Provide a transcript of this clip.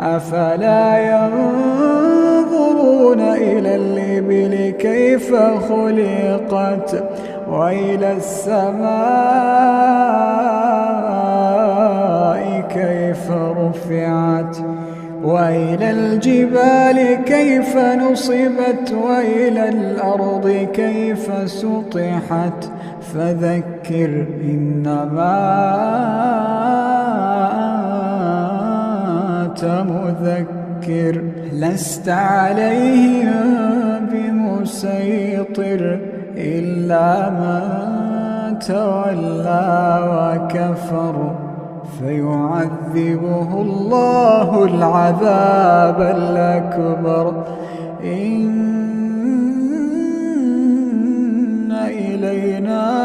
أفلا ينظرون إلى الإبل كيف خلقت وإلى السماء كيف رفعت وإلى الجبال كيف نصبت وإلى الأرض كيف سطحت. فذكر إنما أنت مذكر لست عليهم بمسيطر إلا من تولى وكفر فيعذبه الله العذاب الأكبر. إن إلينا